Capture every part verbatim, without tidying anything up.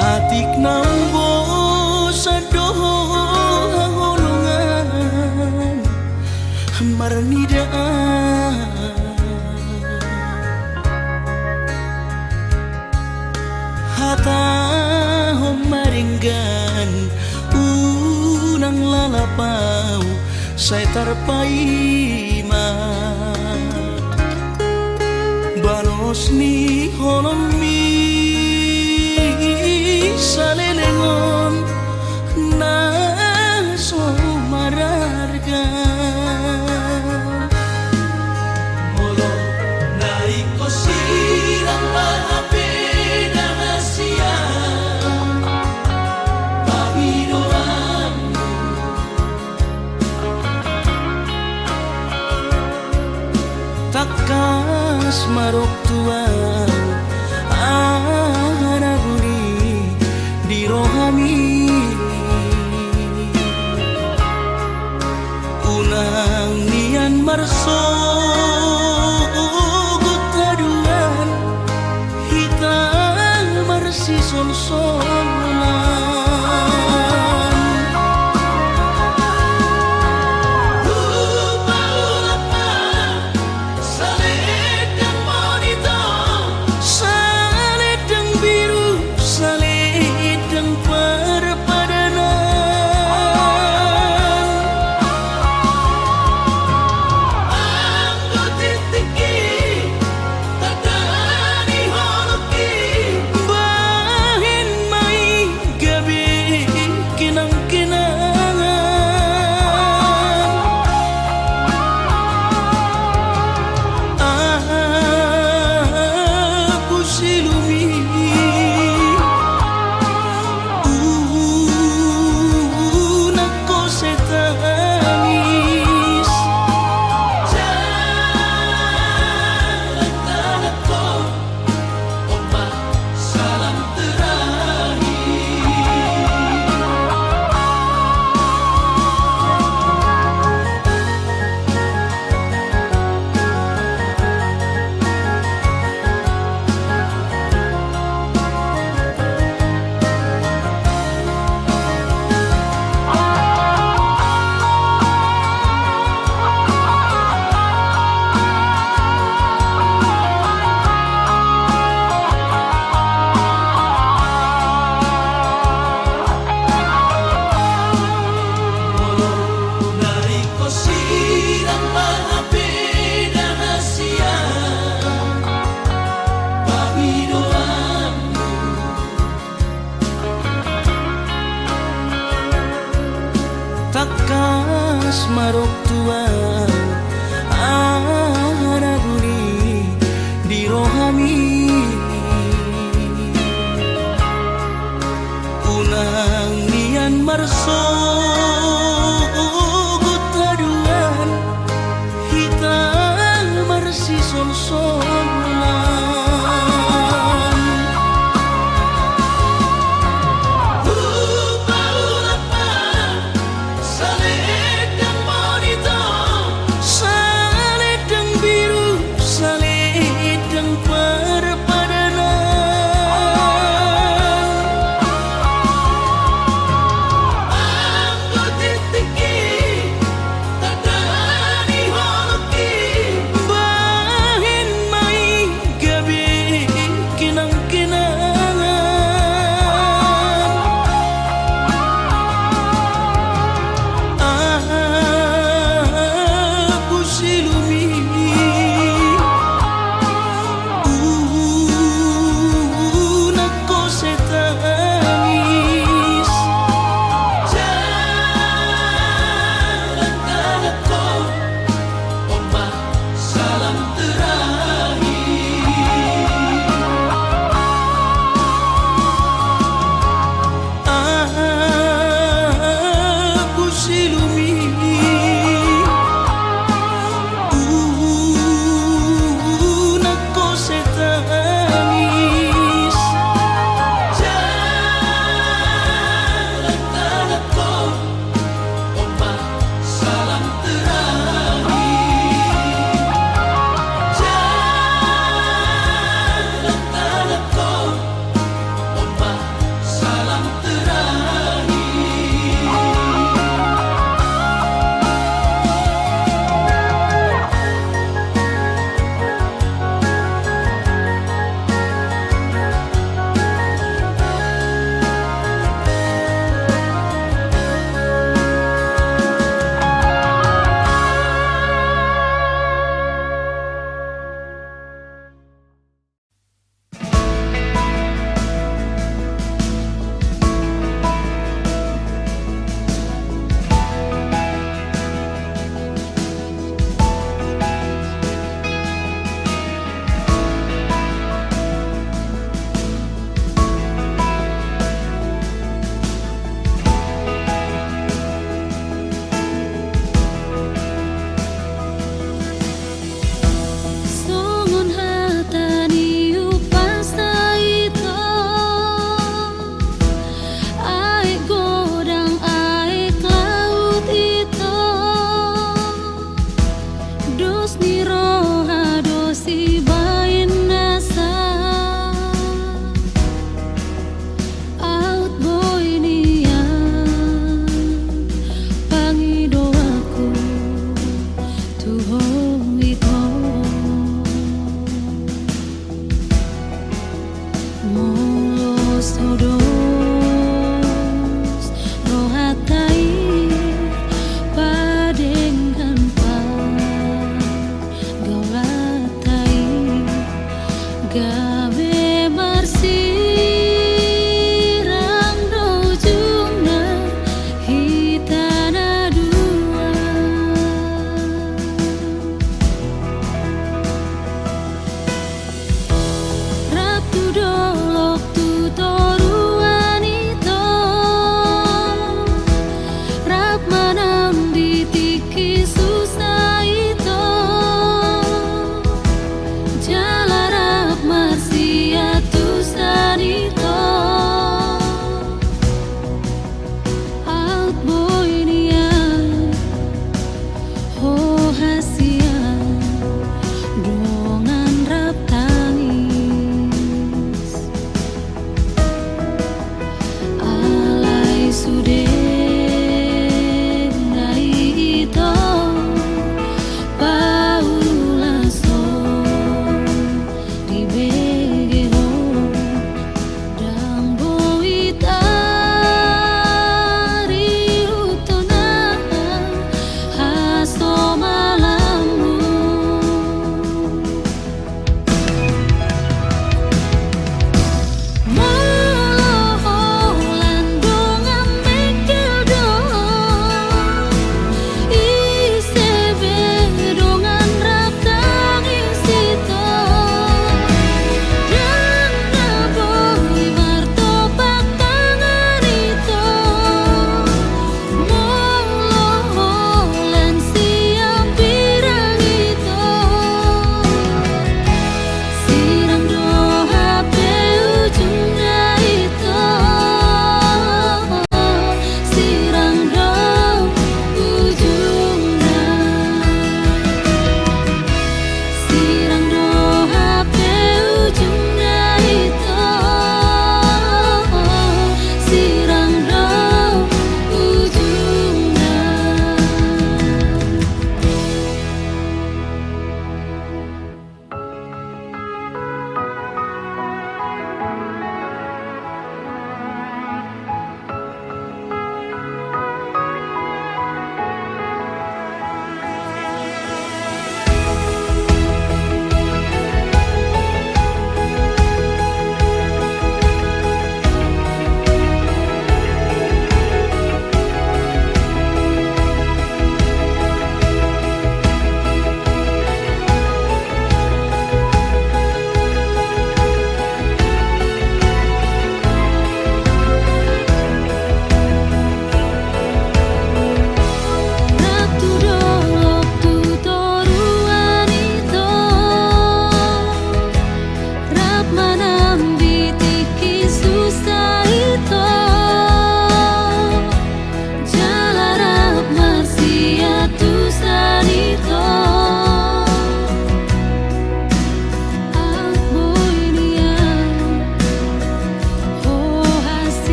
Atik naung bosan do ho haholongan marnida. Hatahon ma denggan, unang lalap ahu sai tarpaima. Balos ni holongmi saleleng on na so mararga. Molo na ingkon sirang ma hape dang hasian pangidoanmu. Tangkas ma dok tu ahu aha na buni di rohami. Unang nian marsogot haduan hita marsisolsolan. Hupaulak ma salendang monitor, salendang biru, salendang parpadanan. Anggo tingki tanda ni holongki, bahen ma i gabe kenangkenangan. Ahu silumi unang ho sai tangis. Jalan tanganku. Tangkas ma dok tu ahu aha na buni di rohami. Unang nian marsogot haduan hita marsisolsolan. Hupaulak ma salendang monitor, salendang biru, salendang parpadanan. So dos rohanta i padenggan pargaulanta i, gabe marsirang do ujungna hita na dua. Rap tu dolok tu toru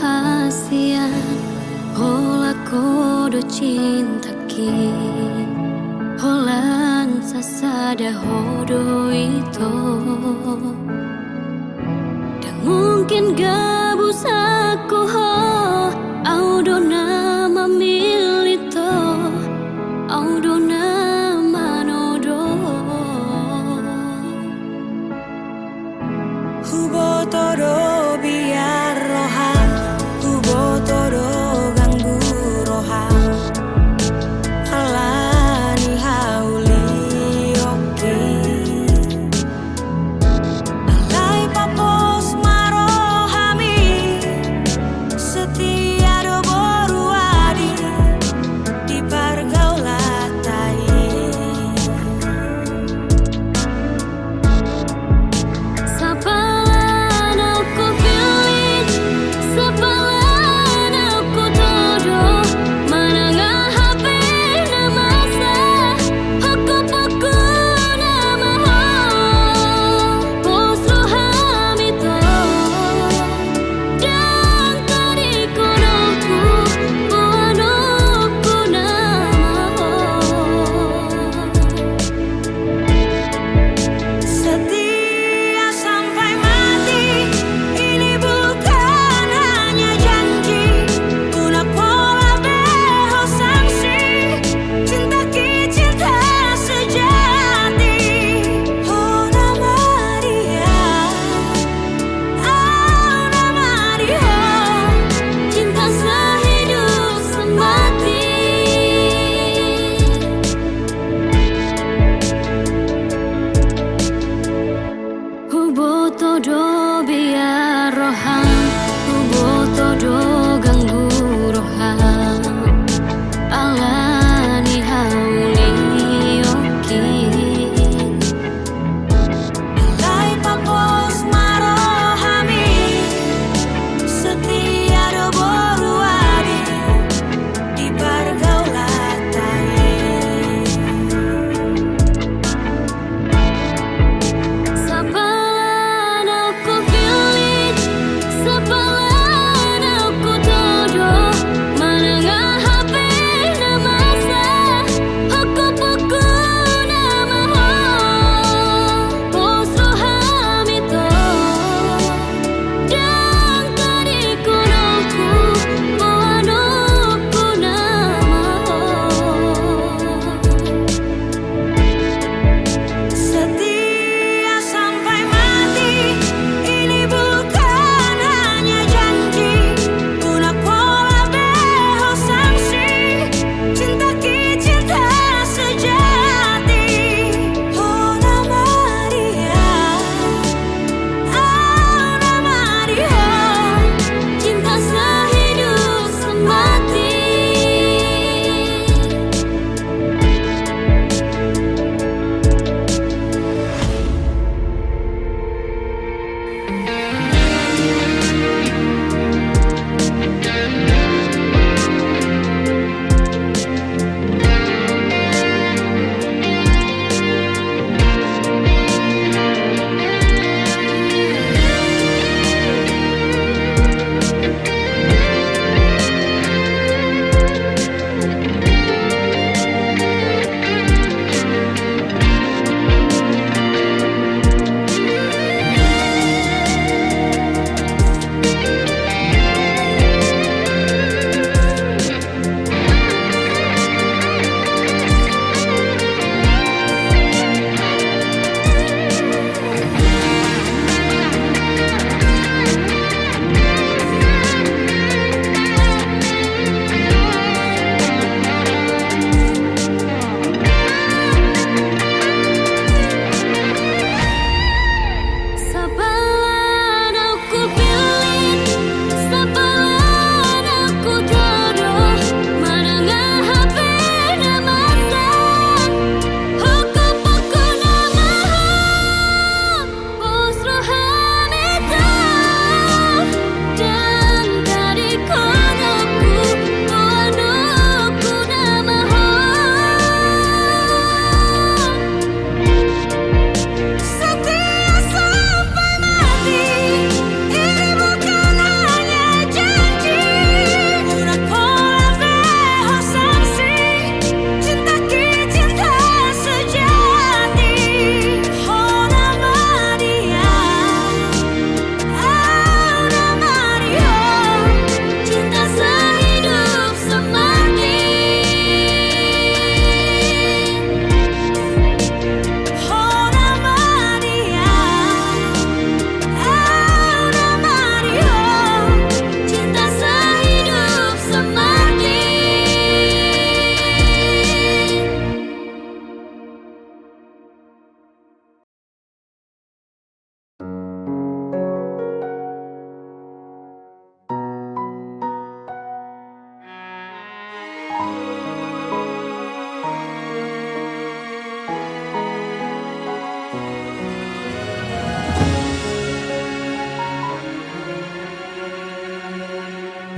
Hasian, holan ho do cintaki, holan sasada ho do ito. Ndang mungkin gabusakku ho, au do na mamillit ho, au do na manodop. Huboto do biar roha, huboto do ganggu roha, alani hauliongki. Alai papos ma rohami, setia do boru adi di pargaulanta i. Sapala na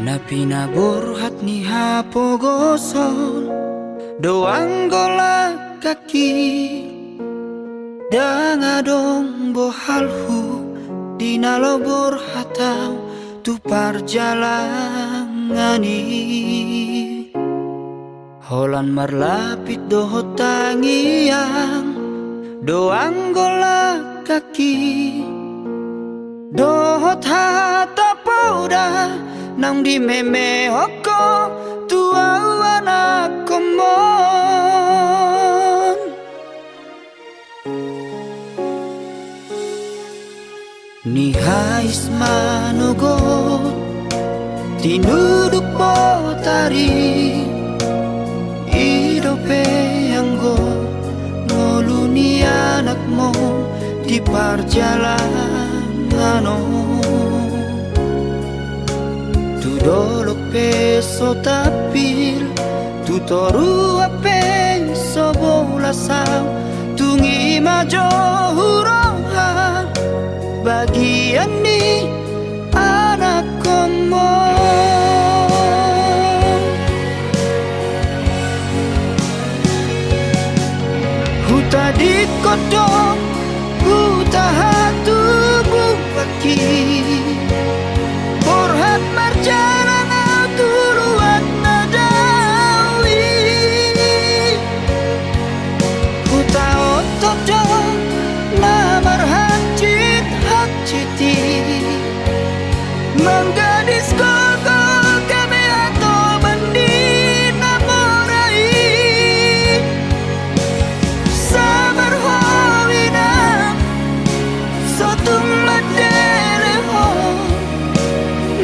Na pinaborhat ni hapogoson do anggo langkangki. Ndang adong bohalhu di na laho borhat ahu tu parjalangan i. Holan marlapit dohot tangiang do anggo langkangki, dohot hata poda naung dimemehon ho tu ahu anakhonmon. Nihais manogot tinuduk botari, i dope anggo ngolu ni anakmu di parjalangan on. Tu dolok pe so tampil, tu toruan pe so bolas ahu, tung i ma jo huroha bagian ni anakhonmon. Hutadingkon do huta hatubuanki, borhat marjalang ahu tu luat na dao i. Hutaothot do na marhansit-hansit i, manggadis golgol gabe hatoban di na mora i. Sabar ho inang, so tung mandele ho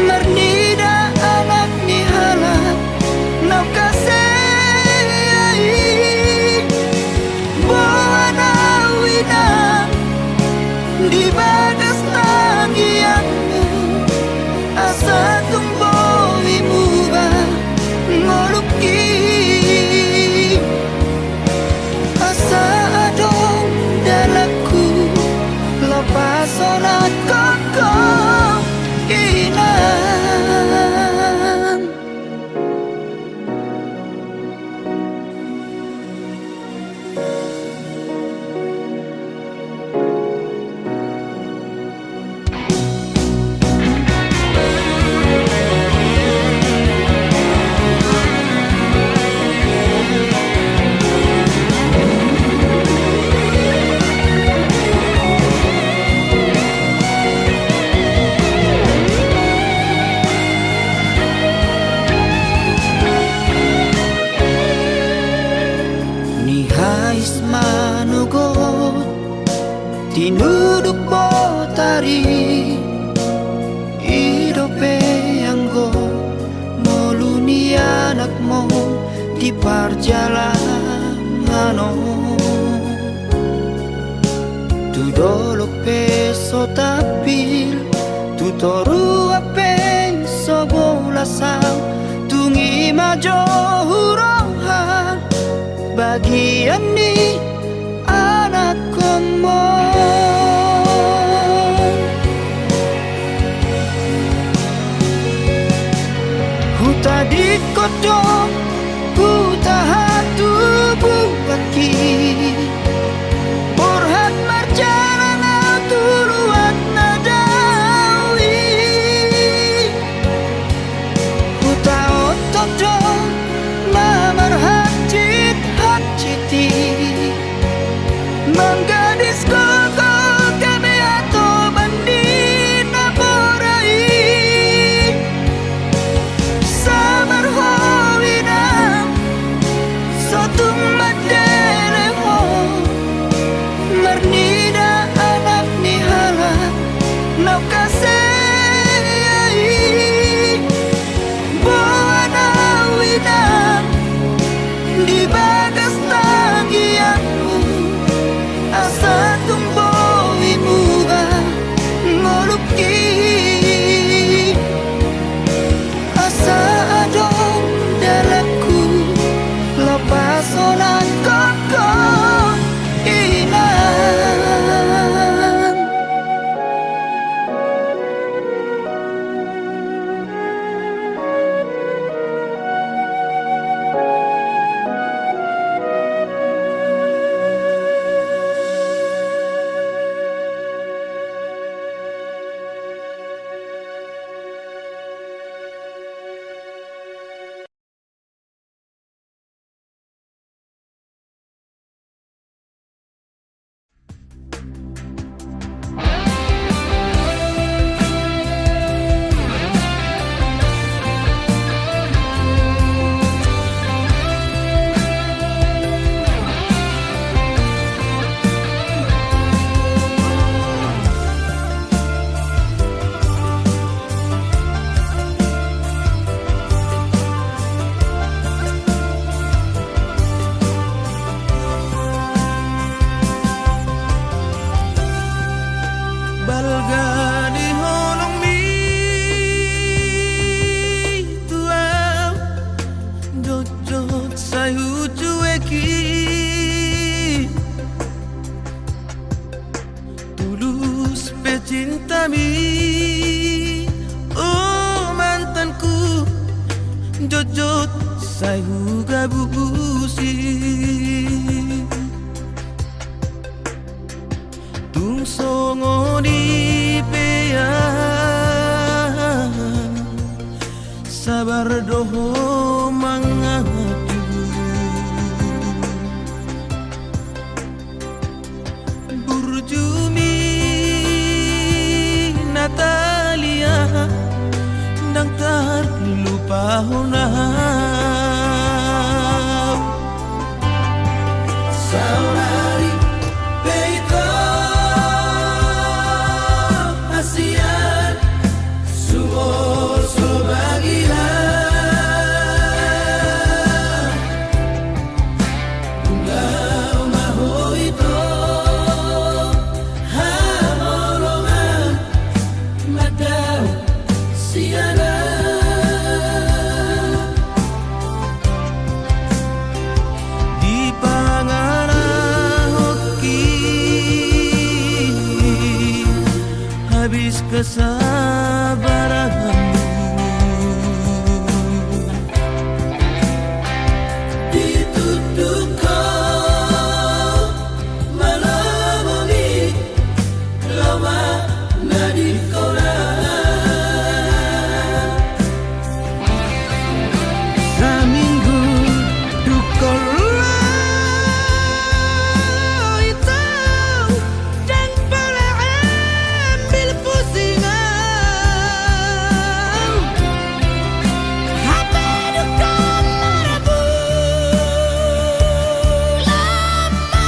marnida anak ni halak na husea i. Boan ahu inang di bagas tangiangmu, asa tung boi muba ngolungki. Asa adong dalanku laho pasonanghon ho inang. Nihais manogot tinuduk botari, i dope anggo ngolu ni anakmu di parjalangan on. Tu dolok pe so tampil, tu toruan pe so bolas ahu, tung i ma jo huroha bagian ni anakhonmon. Hutadingkon do huta hatubuanki, borhat marjalang ahu tu luat na dao i. Hutaothot do na marhansit-hansit i, manggadis golgol gabe hatoban di na mora i. Sabar ho pecintami, o mantanku, jotjot sai hugabusi. Tung songon i pe aha, sabar do ho mangadu. Burjumi Natalia, ndang tarlupahon au. Saonari pe ito hasian, sumur so bagian. Unggal ma ho ito haholongan, mandao sian au. Dipangalahonki habis kesabaranmu. Ditunduk ho malomo ni lomak na di kola. Saminggu dungkon ito, ndang pola ambil pusing au. Hape dungkon marabu lama.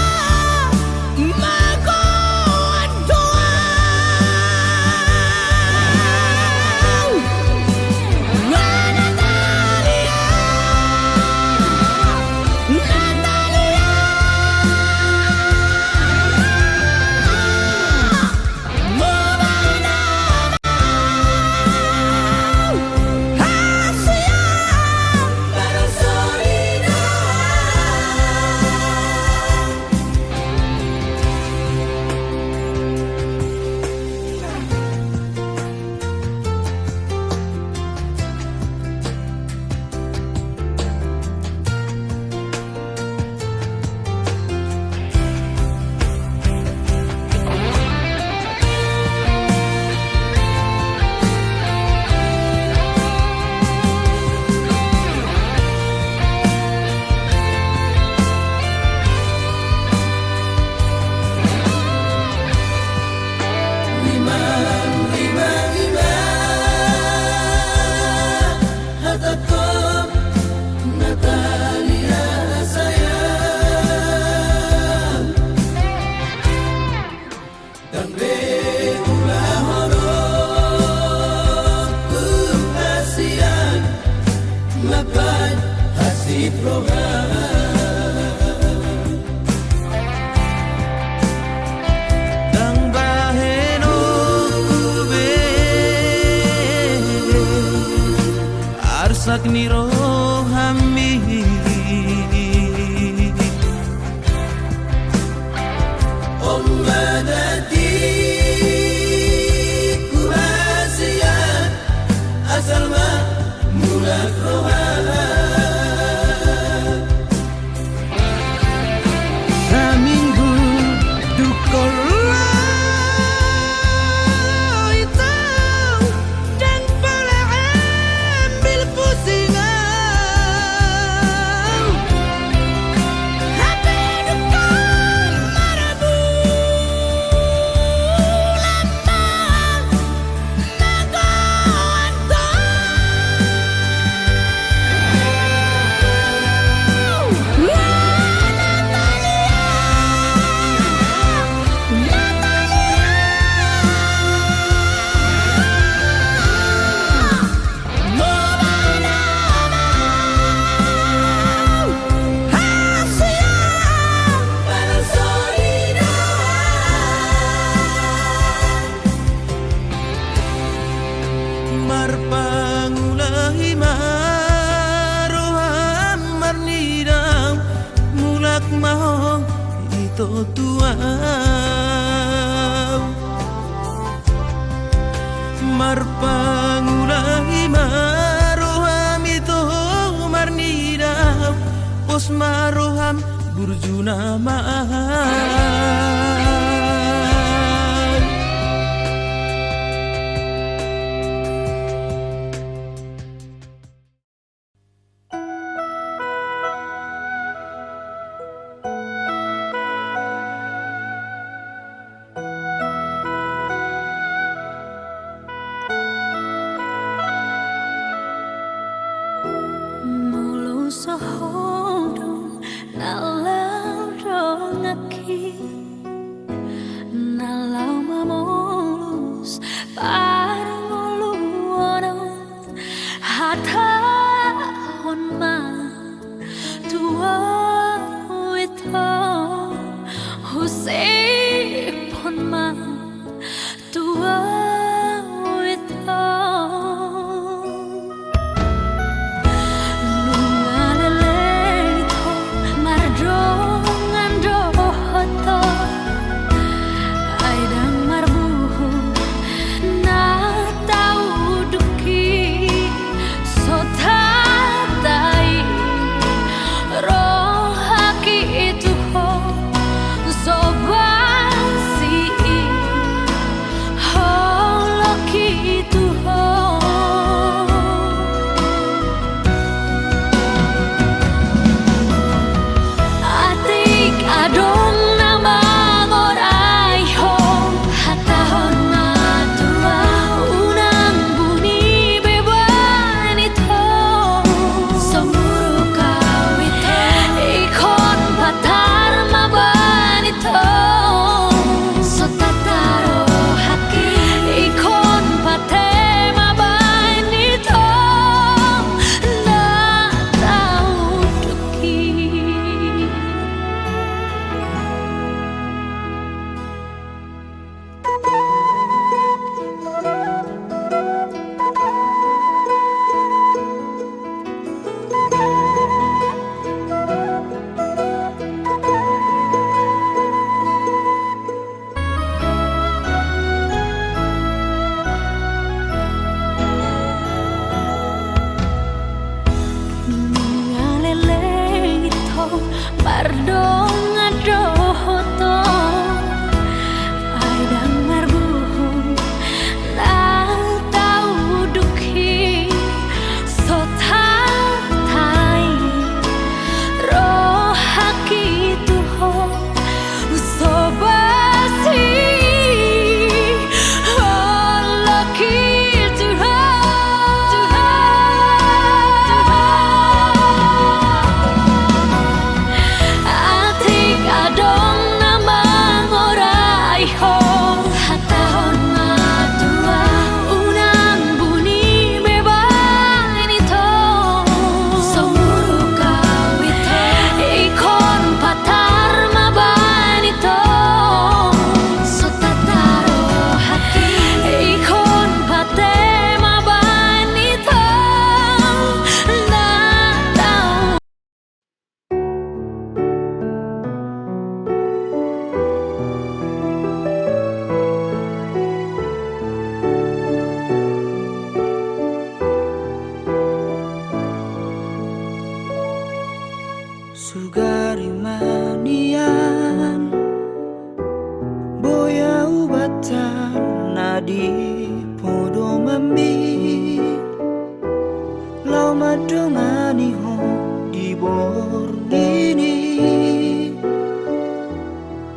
Rimang, rimang, rimang. Hatangkon Natalia sayang. Ndang be ulahon on tu hasian, mambahen hansit roha. Ndang bahenonku be arsak ni rohami. On ma dati huhasian, asal ma mulak roha. Saminggu dungkon ito, ndang pola ambil pusing Duna ma ai. Molo so ho do na laho donganki, na laho mamolus parngoluon on, hatahon ma tu ahu ito, husiphon ma tu ahu ito. Nunga leleng ito mardongan dohot ho, ai ndang marbuhut na tauduk i. So tata i rohangki tu ho, so basi i holongki tu ho. Atik adong na mangorai ho, hatahon ma tu ahu, unang buni beban ito. So muruk ahu ito, ingkon patar ma baen ito. So tata rohangki, ingkon pate ma baen ito, na tauduk i. Nunga leleng ito mardongan dohot ho, ai ndang marbuhut na tauduk i. So tata i rohangki tu ho, so basi holongki tu ho. Atik adong na mangorai ho, hatahon ma tu ahu, unang buni beban ito. So muruk ahu ito, ingkon patar ma baen ito. So tata rohangki, ingkon pate ma baen ito, na tau Sugari ma nian, boi ahu batal na di podomanmi, laho mandongani ho di borngin i.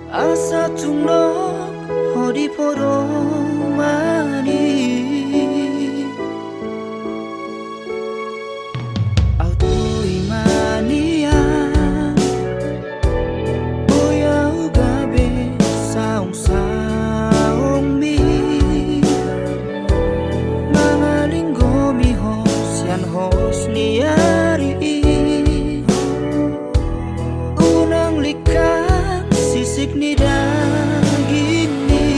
Asa tung dong ho di podoman i. Ahu tu i ma nian, boi ahu gabe saongsaongmi, mangalinggomi ho sian hos ni ari i. Unang lingkang sisik ni dagingmi.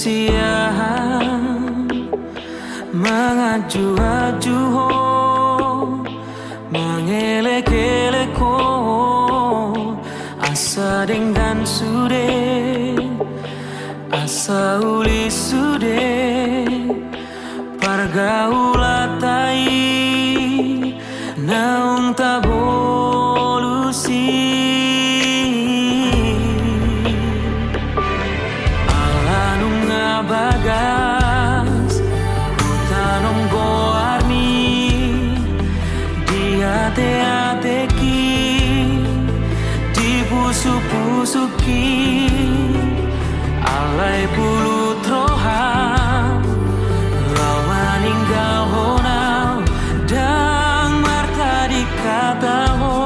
Sian manganju-anju ho, mangelek-elek ho, asa denggan sude, asa uli sude pargaulan ta i naung tabolus i. Ala nunga bagas hutanom goarmi di ate-atek i, di pusu-pusu i. Alai pulut roha laho maninggalhon au, ndang martading hata ho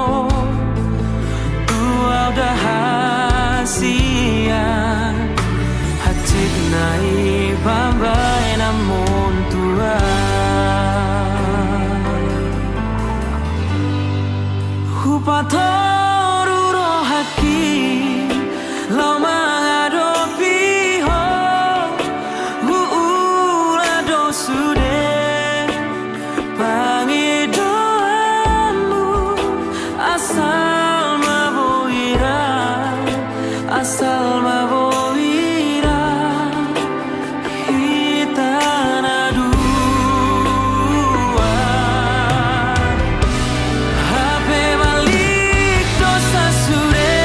tu au da hasian. Hansit nai pambahenanmon tu au. Hupatoru rohangki laho mangadopi ho, huula do sude pangidoanmu, asal ma boi ra, asal ma boi ra hita na dua. Hape malik do sasude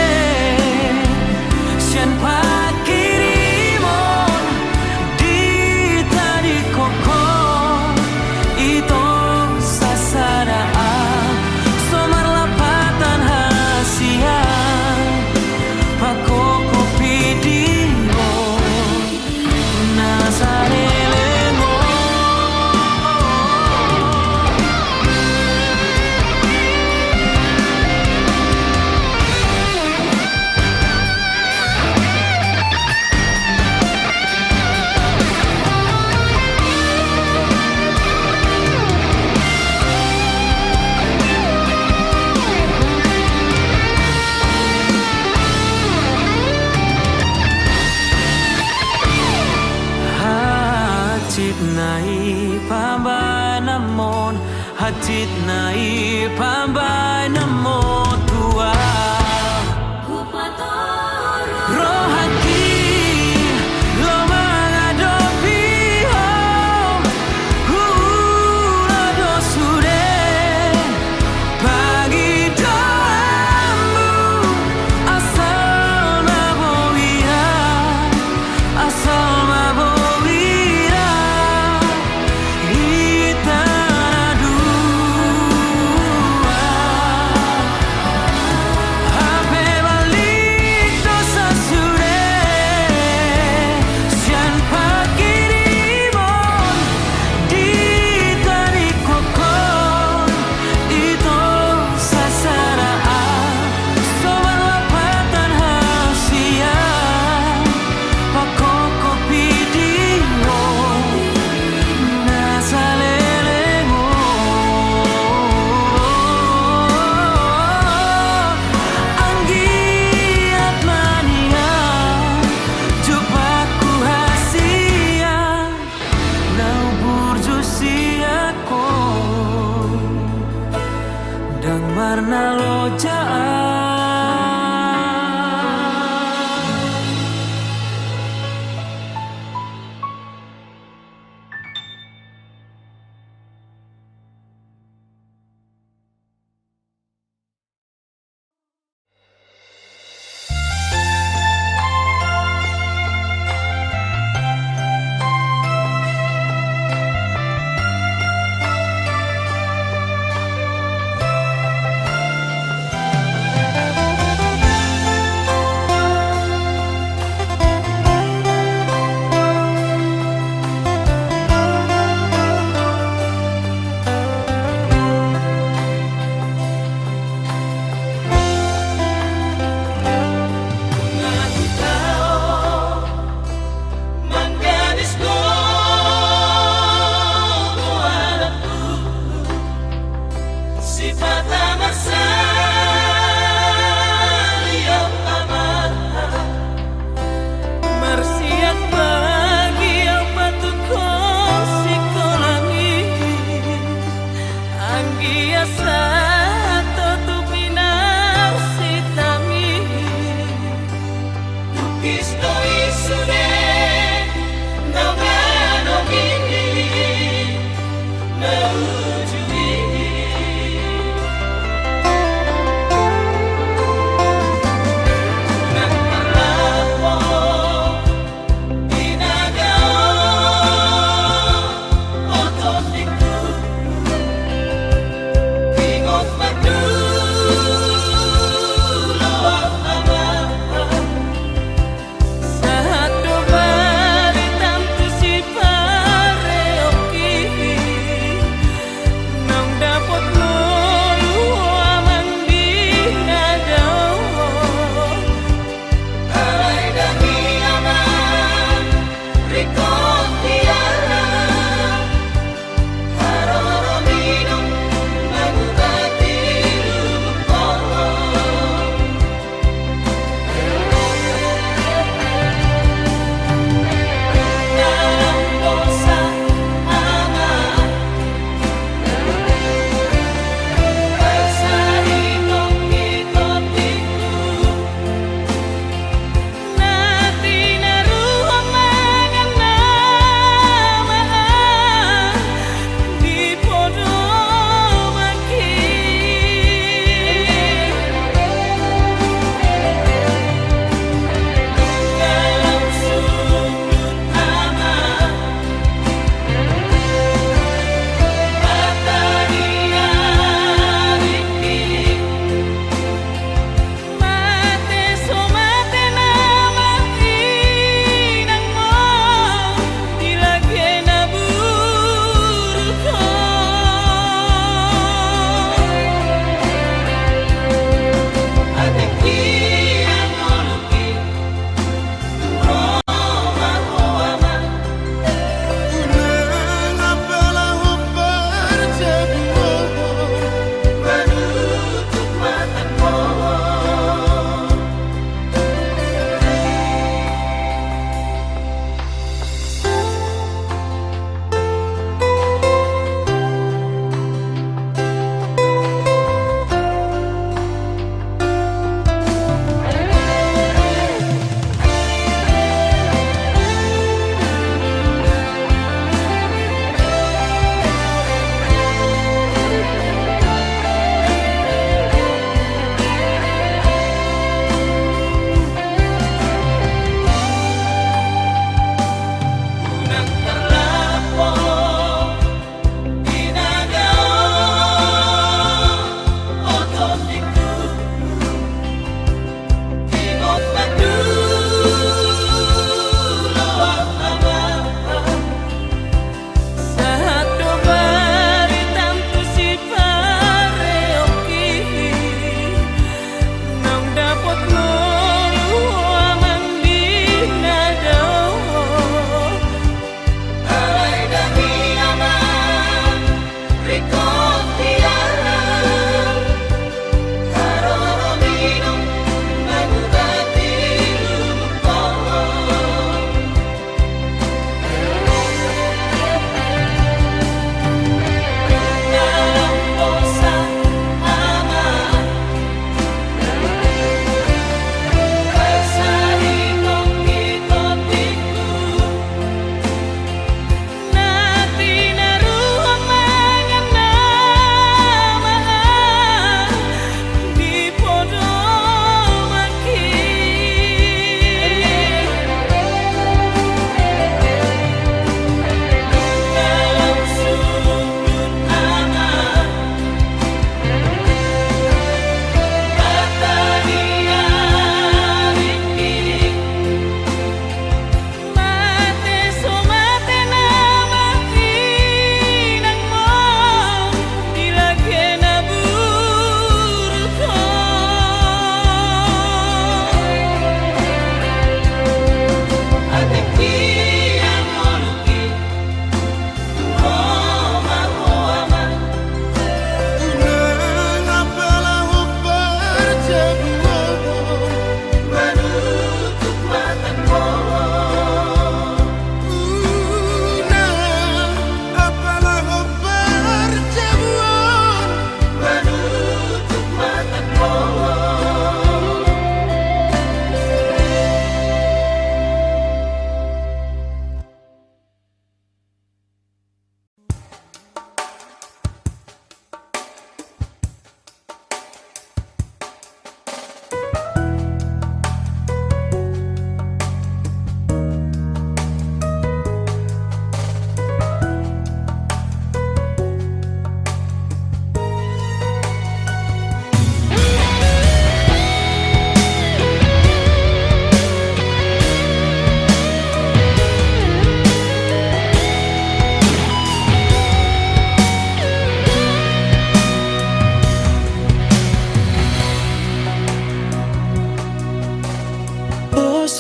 sian pangkirimon, ditadingkon ho i tong sasada, so marlapatan hasian pangkokopi di ho na saleleng on. Hansit nai pambahenanmon, hansit nai pambahenanmon tu au. Rohangki laho mangadopi ho, huula do sude pangidoanmu, asal ma boi ra, asal ma boi ra hita na dua.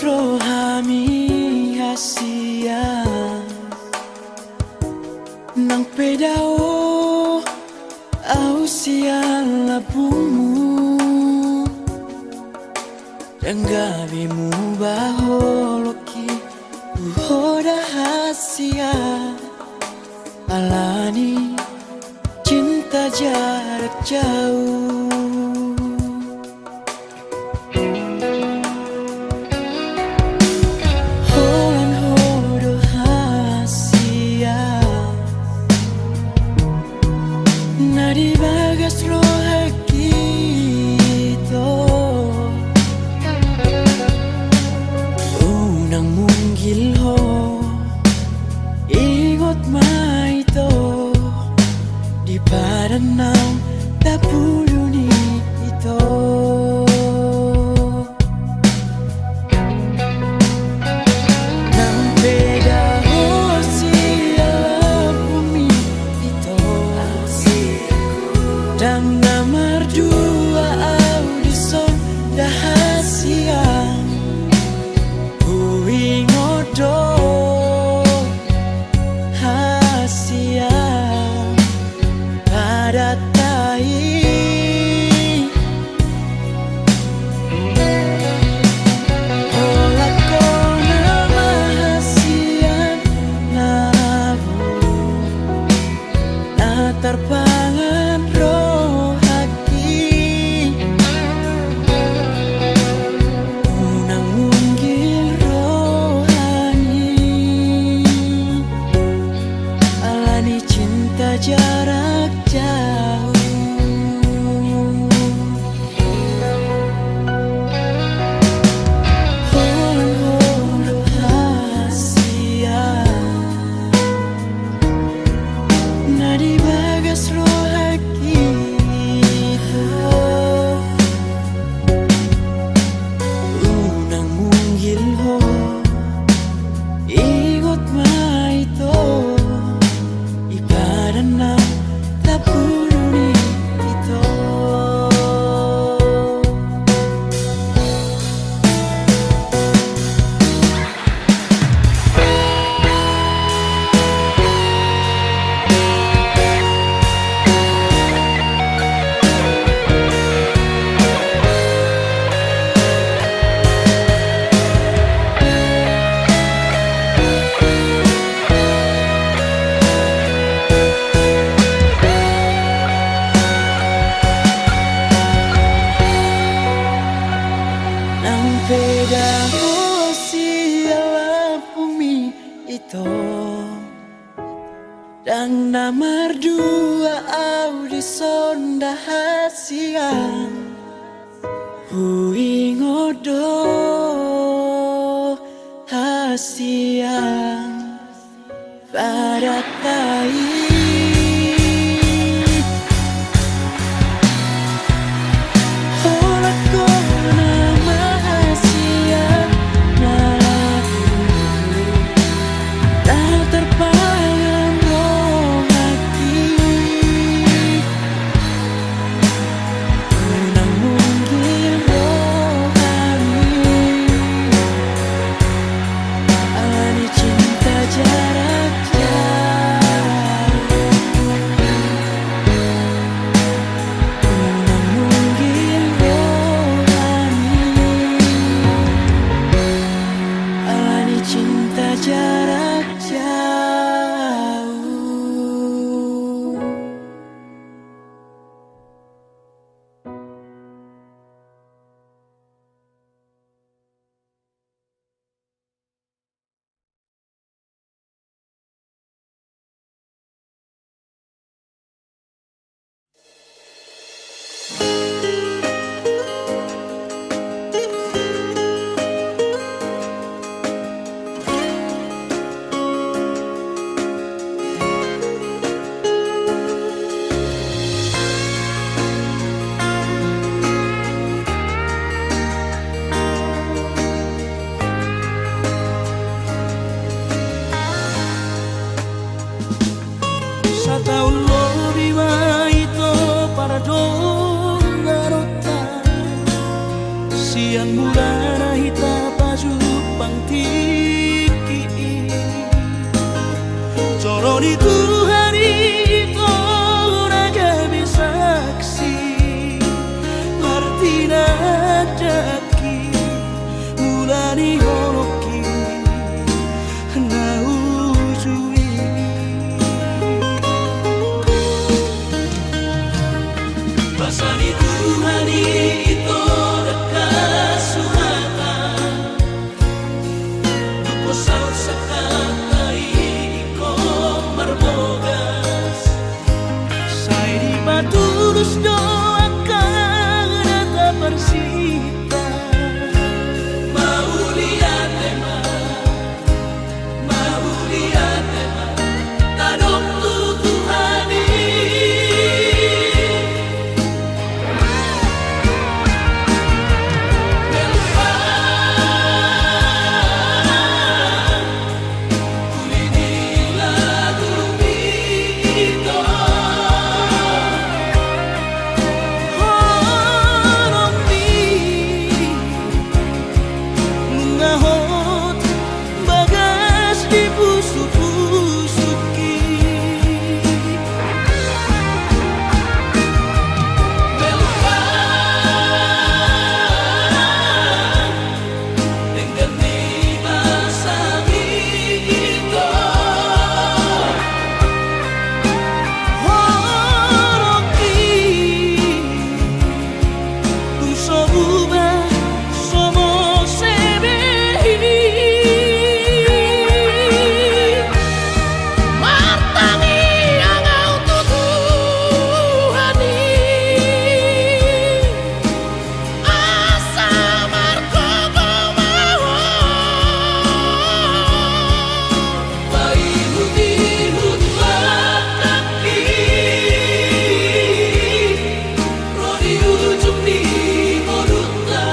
rohami hasian. Nang pe dao au sian lambungmu, ndang gabe muba holongki tu ho da hasian. Alani cinta jarak jauh. Holan ho do hasian na di bagas rohangki ito. Unang munggil ho, ingot ma ito, di padan naung tapudun i ito. Nang pe dao sian lambungmi ito, ndang na mardua au dison da hasian. Huingot do hasian padanta i. Holan ho nama hasian na laho na tarpangan rohangki. Unang munggil rohami, alani cinta jarak jauh. Holan ho do hasian na di bagas rohangki ito. Unang munggil ho, ingot ma ito, di padan naung tapudun i ito. Nang pe dao sian lambungmi ito, ndang na mardua au dison da hasian. Huingot do hasian padanta i. Holan ho nama hasian na laho na tarpangan rohangki. Unang munggil rohami, alani cinta jarak jauh. Unang munggil rohami, alani cinta jarak jauh. Sataon lobi ma ito paradonganonta, sian mulana hita pajumpang. Tuhan i ito na gabe saksi, martinandak i mula ni holongki na uju i. Basa ni Tuhan i ito dangka suratan, dung saut sangkap ai ingkon marbogas. Sai dipatulus do angka na taparsinta. Mauliate ma, mauliate ma, tadok tu Tuhan i. Nunga hot bagas di pusupusungki. Denggan ni basa i ito. Holongki. Tung so bubar, so mose be i. Martangiang ahu tu Tuhan i. Asa margogo ma ho. Paihutihut langkangki ro di ujung ni ngolunta.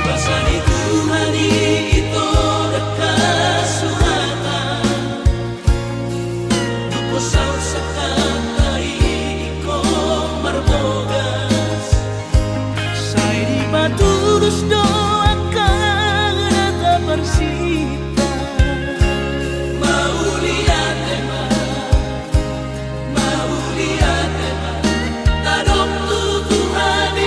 Basa ni Tuhan i ito dangka suratan. Dung saut sangkap ai ingkon marbogas. Sai dipatulus do angka na taparsinta. Mauliate ma, mauliate ma, tadok tu Tuhan i.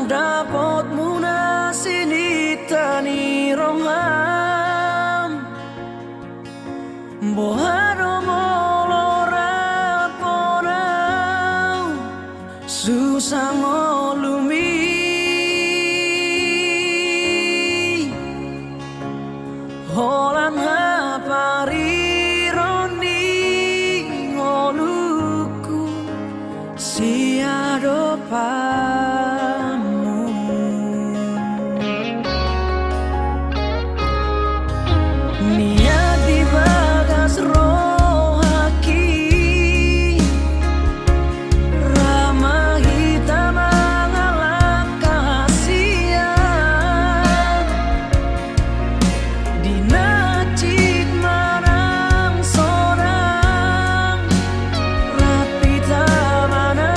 Dapotmuna sininta ni roham. Boha do molo rap on ahu susa ngolumi. Holan hapariro ni ngolungku siadopanmu. Niat di bagas rohangki ra ma hita mangalangka sian di na cik manang sonang rap hita manang.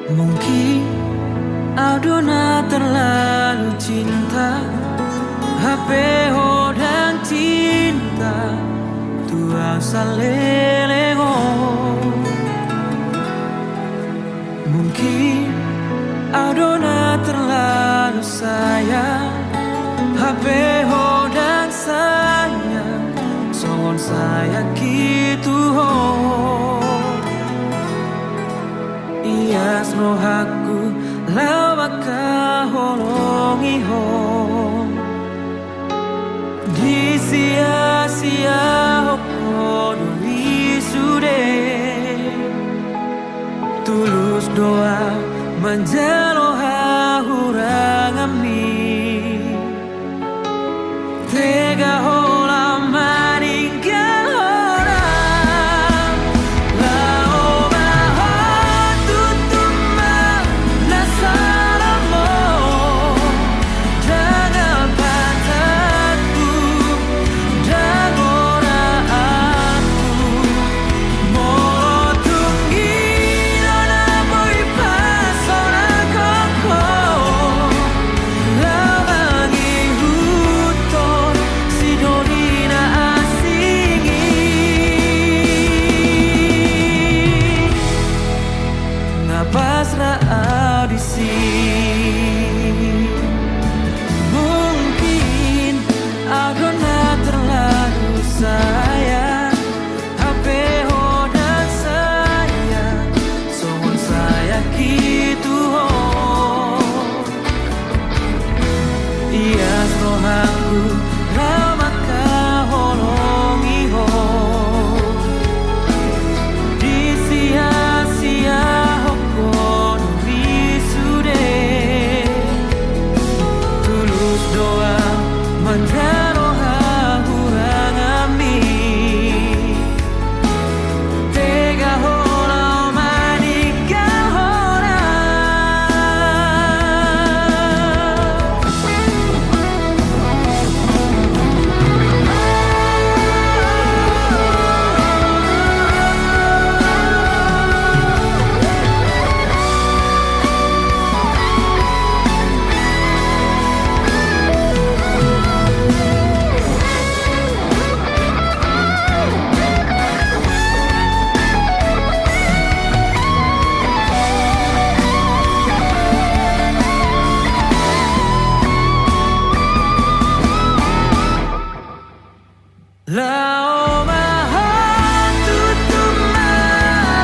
Mungkin au do na terlalu cinta, hape ho ndang cinta tu au saleleng on. Mungkin au do na terlalu sayang, hape ho ndang sayang songon sayangki tu ho. Ias rohangku laho mangkaholongi ho. Disiasiahon ho do i sude. Tulus do au manjalo hahuranganmi. Tega ho laho maninggalhon au. Laho ma ho tutu ma na saleleng on. Ndang alpatangku, ndang oraanku. Molo tung i do na boi pasonangkon ho, laho mangihuthon sidoli na asing i. Nga pas ra au disi. Mungkin au do na terlalu sayang, hape ho ndang sayang songon sayangki tu ho. Ias rohangku laho mangkaholongi ho. Disiasiahon ho do i sude. Tulus do au manjalo hahuranganmi. Tega ho laho maninggalhon au. Laho ma ho tutu ma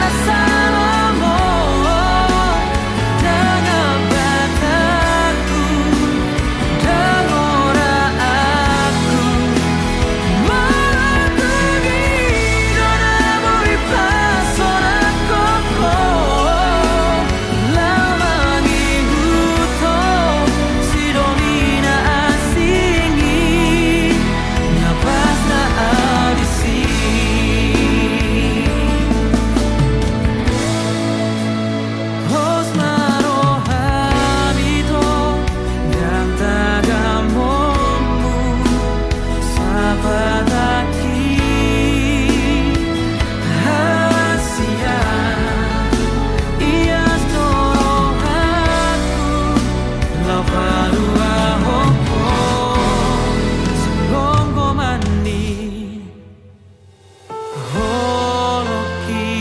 na saleleng on. Ndang alpatangku, ndang oraanku. Molo tung i do na boi pasonangkon ho, laho mangihuthon sidoli na asing i. Nga pas ra au disi. Pos ma rohami tu ndang tagamon mu sapatangki. Hasian ias do rohangku laho paluahon ho songon goman ni holongki.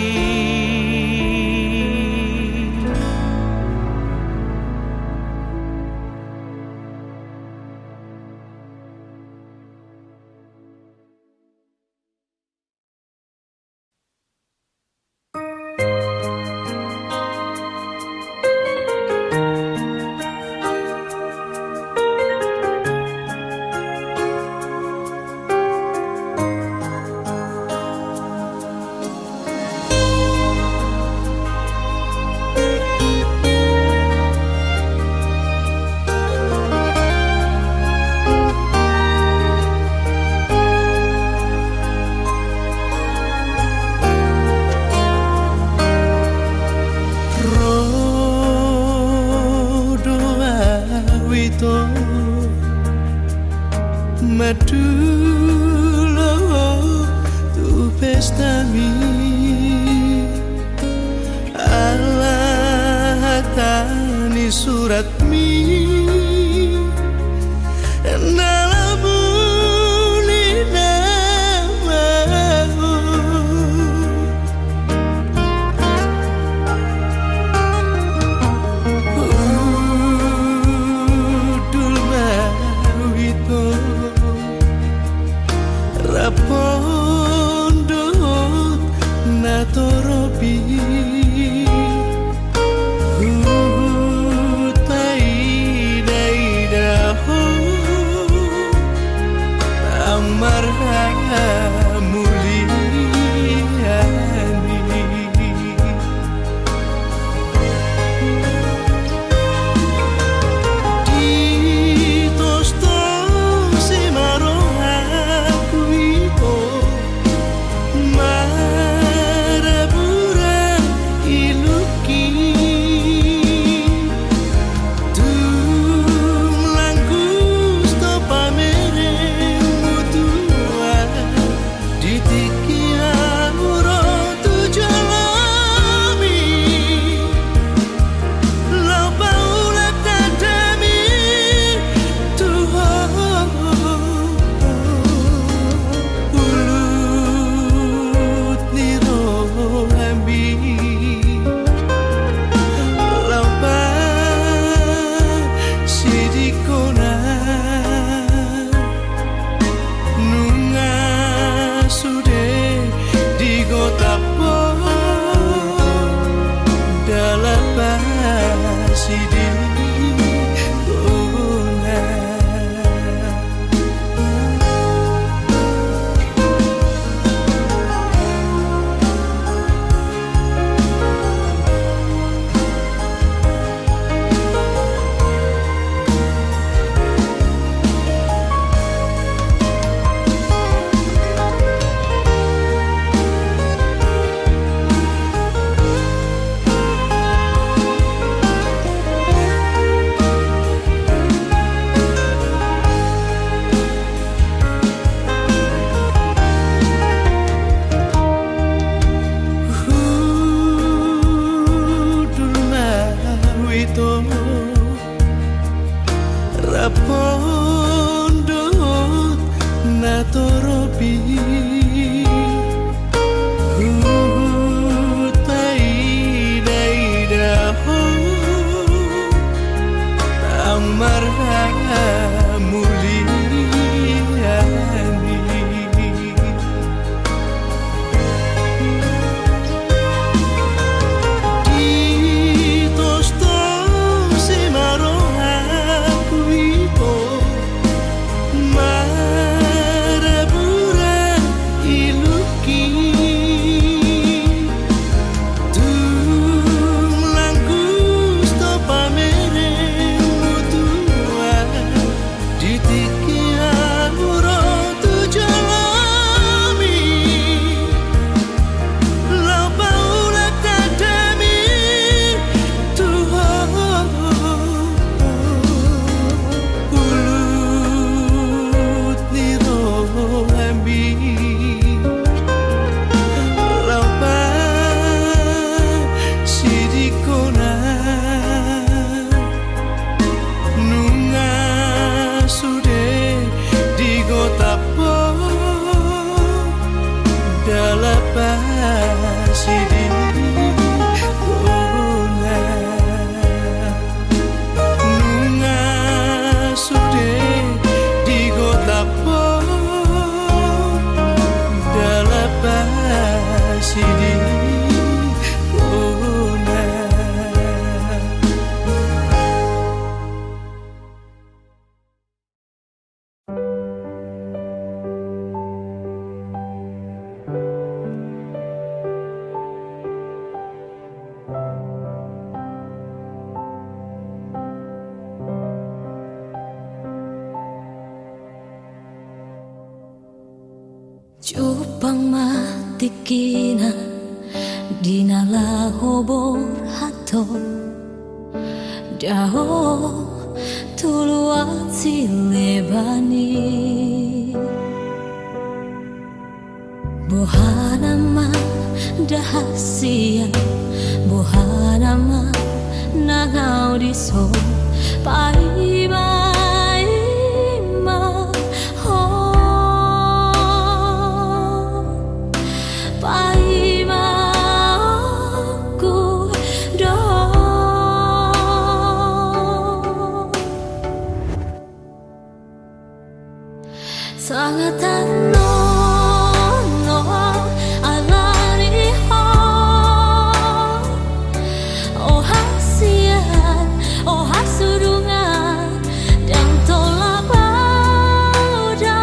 Ro do au ito mandulo tu pestami. Ala Tani suratmi na lamu ni nama. Hundul ma au ito rap dohot na torop i. Huhut paida-ida ho, au marhamulian i. Di tos-tos i ma rohangku ito, marabura ilungki. Tung langkus do pamerengmu Tuhan, di tingki ahu ro tu jolomi. Laho paulak tandami tu Ho, ulut ni rohami. Laho pasidingkon au, nunga sude digotap Ho dalan pasidingkon au. Hundul ma au ito rap dohot na torop i. Huhut paida-ida ho, au marhamulian i. Di tos-tos i ma rohangku ito, marabura ilungki. Tung langkus do pamerengmu Tuhan, di tingki ahu ro tu jolomi. Laho paulak tandami tu Ho, ulut ni rohami. Laho pasidingkon au, nunga sude digotap Ho dalan pasidingkon au. Nunga sude digotap Ho dalan pasidingkon au. Jumpang ma tingkina di na laho borhat ho, dao tu luat sileban i. Boha nama da hasian, boha nama Nang au dison paima-ima ho, paima ho do. Sangatan nono ala ni ho, o hasian, o hasudungan, ndang tolap au do,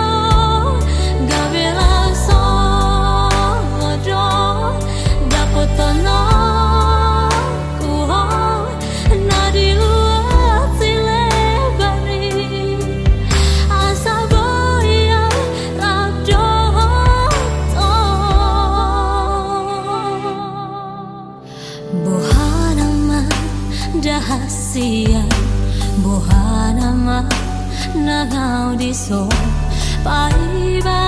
gabe laho songon do dapothononku ho. Na di luat sileban i, asa boi au rap dohot ho. Boha nama da hasian, boha nama nang au dison paima